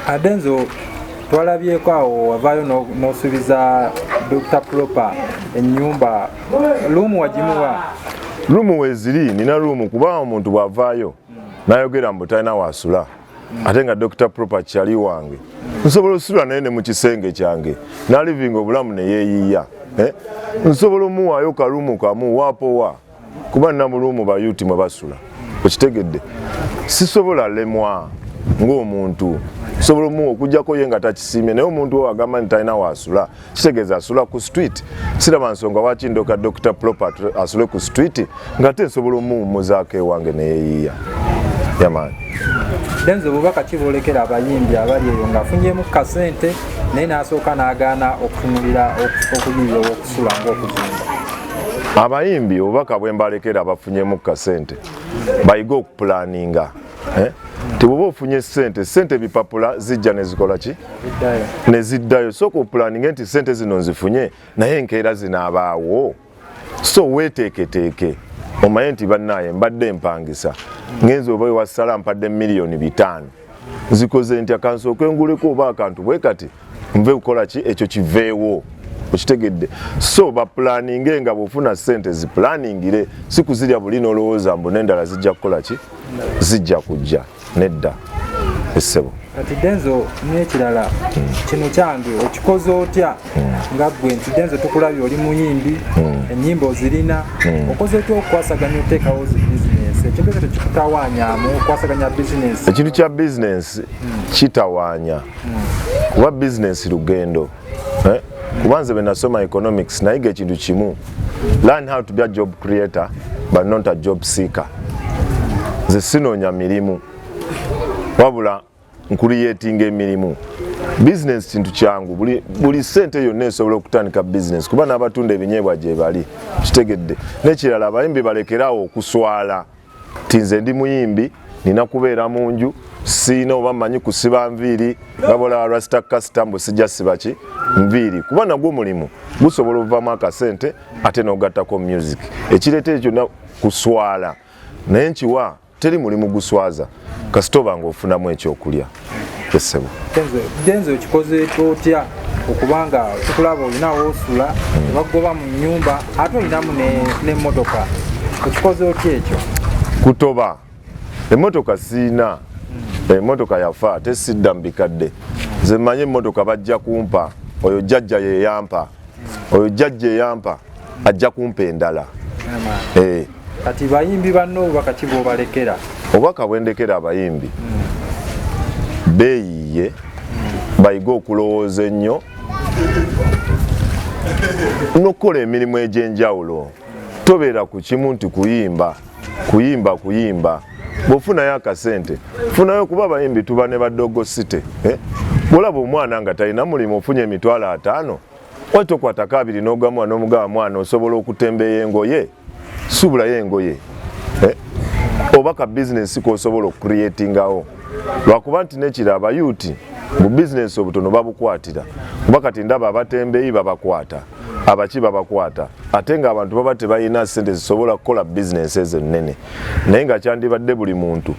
Adenzo, twalabyeko awo wavaayo n'osuubiza Dr Proper ennyumba, room wagimuwa? Room weziri, nina room, kubanga omuntu bw'avaayo n'ayogera mbu talina wasula, ate nga Dr Proper kyali wange, nsobola osula naye ne mu kisenge kyange n'alivinga obulamu ne yeeyiya, eh? Nsobola omuwaayo ka room kamu waapowa, kuba nina mu room ba youth mwe basula, okitegedde? Sisobola lemwa ng'omuntu, nsobola omuwa okugjako ye nga takisiimye. Naye omuntu owo agamba nti talina wasula, kitegeeza asula ku street. Siraba nsonga waki ndoka Dr Proper asule ku street ng'ate nsobola omuwummuzaako ewange neyeeyiya yamaani. Denzo, obubaka kiboolekera abayimbi abali eyo ng'afunyemu kasente naye n'asooka n'agaana okutunulira okuyiiya owokusula ng'okuzimba? Abayimbi, obubaka bwe mbalekera bafunyemu kasente, bayige okupulaninga, eh? Tebwoba ofunye sente, sente ebipapula zijja nezikola ki? Neziddayo. Sooka opulaninge nti sente zino nzifunye, naye enkeera zinaabaawo. So weeteeketeeke, omanye nti bannaaye mbadde mpangisa, ngenza oba ewasala mpadde 5 miliyoni, nzikoze nti akansooke nguleko oba akantu bwe kati nve kukola ki, ekyo kiveewo, okitegedde? So bapulaninge nga bwofuna sente zipulaningire, si kuzirya buli n'olowooza mbu n'endala zijja kukola ki, zijja kujja. Nedda, essebo. Kati Denzo, n'ekirala kino kyange, okikoze otya nga ggwe nti Denzo tukulabye oli muyimbi, ennyimba ozirina, okoze otya okukwasaganya oteekawo zi bizinesi? Ekintu ekyo tekikutawaanyamu okwasaganya bizinesi? Ekintu kya bizinesi kitawaanya, kuba bizinesi lugendo, eh? Kuba nze bwe nasoma economics nayiga ekintu kimu: learn how to be a job creator but not a job seeker. Nze sinoonya mirimu, wabula nkuliyetinga emirimu. Bizinesi kintu kyangu, buli sente yonna esobola okutandika bizinesi, kuba n'abatunda ebinyeebwa gye bali, kitegedde? N'ekirala, abayimbi balekerawo okuswala ti nze ndi muyimbi, nina kubeera mu nju, siina oba mmanyi kusiba nviiri, nga bolaba rasta kasita mbu sijja siba ki nviiri, kuba nagwo mulimu gusobola ovaamu akasente ate n'ogattako music. Ekireeta ekyo kuswala, naye nkiwa teri mulimu guswaza kasita oba nga ofunamu ekyokulya, essebo. Denzo, okikoze otya okubanga tukulaba olina woosula, tebakugoba mu nyumba, ate olinamu n'emmotoka? Okikoze otya ekyo? Kutoba. Emmotoka siina, emmotoka yafa, ate sidda mu bikadde. Nze mmanyi emmotoka bajja kumpa, oyo jjajja yeyampa, oyo jjajja eyampa ajja kumpa endala. Eh. Kati bayimbi banno obubaka ki bwobalekera? Obubaka bwendekera abayimbi, beeyiye, bayige okulowooza ennyo n'okukola emirimu egy'enjawulo. Tobeera ku kimu nti kuyimba, kuyimba, kuyimba. Bw'ofunayo akasente, funayo, kuba abayimbi tuba ne badogo site, eh? Bwolaba omwana nga talina mulimu, ofunye 50,000, wali tokwatako abiri n'ogamuwa n'omugaba, mwana osobola okutembeeya engoye, suubulayo engoye, eh? Oba ka bizinesi kosobola okucreatingawo, lwakuba nti nekira aba youth mu bizinesi obutono babukwatira, kuba kati ndaba abatembeeyi babakwata, abaki babakwata, ate ng'abantu baba tebalina sente zisobola kukola bizinesi ezo ennene, naye nga kyandibadde buli muntu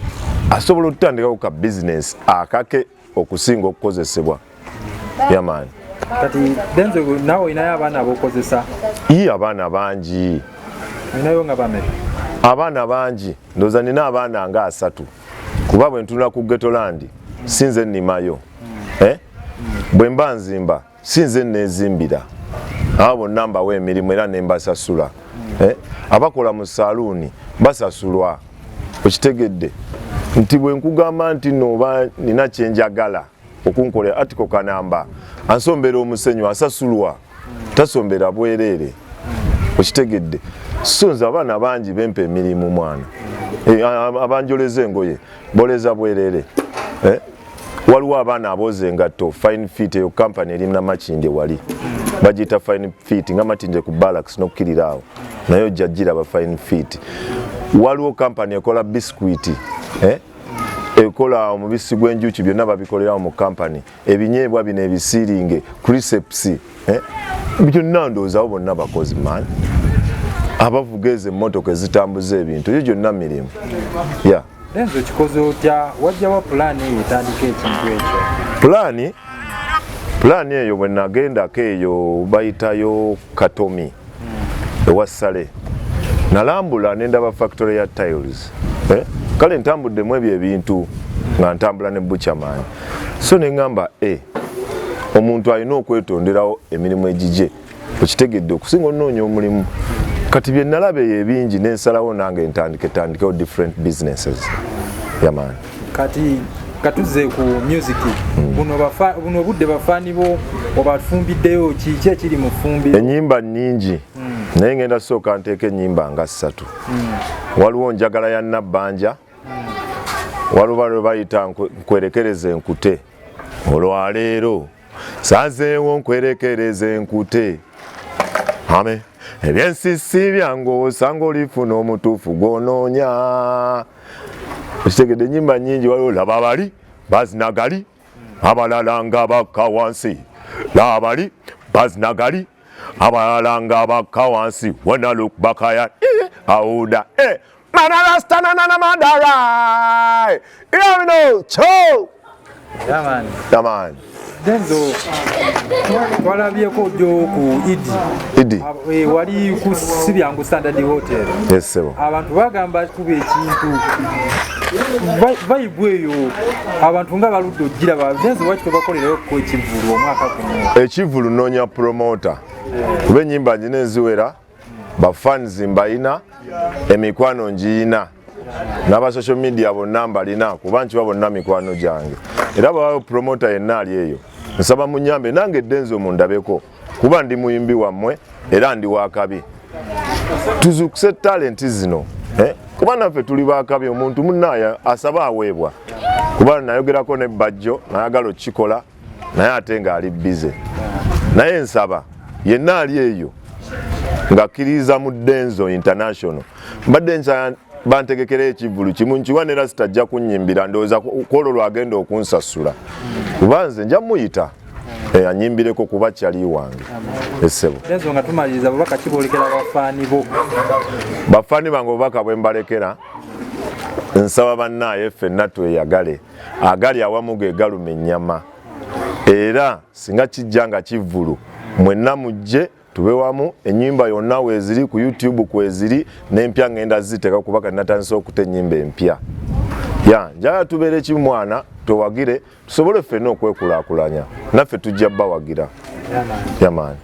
asobola okutandikako ka bizinesi akake okusinga okukozesebwa yamaani. Kati Denzo, naawe olinayo abaana abokozesa? Ii, abaana bangi. Olinayo nga bameka? Abaana bangi, ndowooza nina abaana nga 30, kuba bwe ntunula ku getoland sinze nnimayo, eh? Bwe mba nzimba sinze neezimbira, abo bonna mbawa emirimu era ne mbasasula, eh? Abakola mu saaluuni basasulwa, okitegedde nti bwe nkugamba nti nooba nina kyenjagala okunkolera article kanamba ansombera omusenyu asasulwa, tasombera bwereere, okitegedde? So nze abaana bangi bempa emirimu, mwana, eh, abanjoleza engoye boleza bwereere, eh? Waliwo abaana abooza engatto, Fine Fit, eyo kampany eri Namakindye wali bagiyita Fine Fit, nga Makindye ku Barracks n'okukkirira awo, naye ojja giraba Fine Fit. Waliwo kampany ekola biscuit, eh? Ekola omubisi gw'enjuki, byonna babikolerawo mu kampany, ebinyeebwa bino ebisiiringe, crisps, eh? Byonna ndowoozawo bonna bakozi man, abavuga ezo emmotoka ezitambuza ebintu, ebyo gyonna mirimu ya. Denzo, okikoze otya? Wajjawa pulaani eyo etandika ekintu ekyo? Pulaani, pulaani eyo bwe nagendako eyo bayitayo Katomi ewa Sale, nalambula nendaba factory ya tiles, eh? Kale ntambuddemu ebyo ebintu nga ntambula ne Buchaman, so neŋŋamba omuntu alina okwetonderawo emirimu egigye, okitegedde, okusinga onoonya omulimu. Kati bye nalaba eyo ebingi, nensalawo nange ntandike tandikewo different businesses yamaani. Kati katuze ku music. Buno obudde bafaani bo obafumbiddeyo kiki ekiri mu ffumbiro? Enyimba nnyingi, naye ngenda sooka nteeka ennyimba nga ssatu. Waliwo Njagala ya Nabbanja, waliwo lwe bayita Nkwerekereza Enkute, olwaleero sazeewo nkwerekereza enkute ame ebyensisi byange osanga olifuna omutuufu gwonoonya, okitegedde? Enyimba nnyingi. Waliwo Laba Bali Bazinagali, abalala nga bakka wansi, labali bazinagali, abalala nga bakka wansi. When I look back, I awuda manarastananana madarai, you know cho. Yeah, man. Yaman. Denzo, twalabyeko jjo ku Idi. Idi. Wali ku Sibyangu Standard Hotel. Yes, sebo. Abantu bagamba kuba ekintu vibe eyo abantu nga baludde ogiraba. Denzo, waki tobakolerayo ko ekivulu omwaka guno? Ekivulu noonya promoter, kuba enyimba njina eziwera, bafans mbayina, emikwano ngiyina, n'aba social media bonna mbalina, kuba nkiba bonna mikwano gyange. Era bwabayo promoter yenna ali eyo, nsaba munyambe nange Denzo mundabeko, kuba ndi muyimbi wammwe era ndi wakabi. Tuzukuse talenti zino, eh? Kuba naffe tuli bakabi. Omuntu munaye asaba aweebwa, kuba nayogerako ne Bajjo nayagala okukikola, naye ate ng'ali busy. Naye nsaba yenna ali eyo ng'akkiririza mu Denzo International, mbadde nsaba bantegekera ekivulu kimu nkiwa ne Rasita ajja kunnyimbira. Ndowooza kwolwo lwagenda okunsasula, kuba nze nja muyita anyimbireko, kuba kyali wange essebo. Denzo, nga tumaliriza, bubaka kiboolekera bafaani bo? Bafaani bange, obubaka bwe mbalekera, nsaba bannaaye ffenna tweyagale, agali awamu ge galuma ennyama. Era singa kijja nga kivvulu, mwenna mujje tube wamu. Ennyimba yonna weeziri ku YouTube, kweziri n'empya ngenda ziteeka, kuba kati natandise okuta ennyimba empya. Ya njagala tubeere kimu mwana, twewagire, tusobole ffenna okwekulaakulanya. Naffe tujja bawagira yamaani.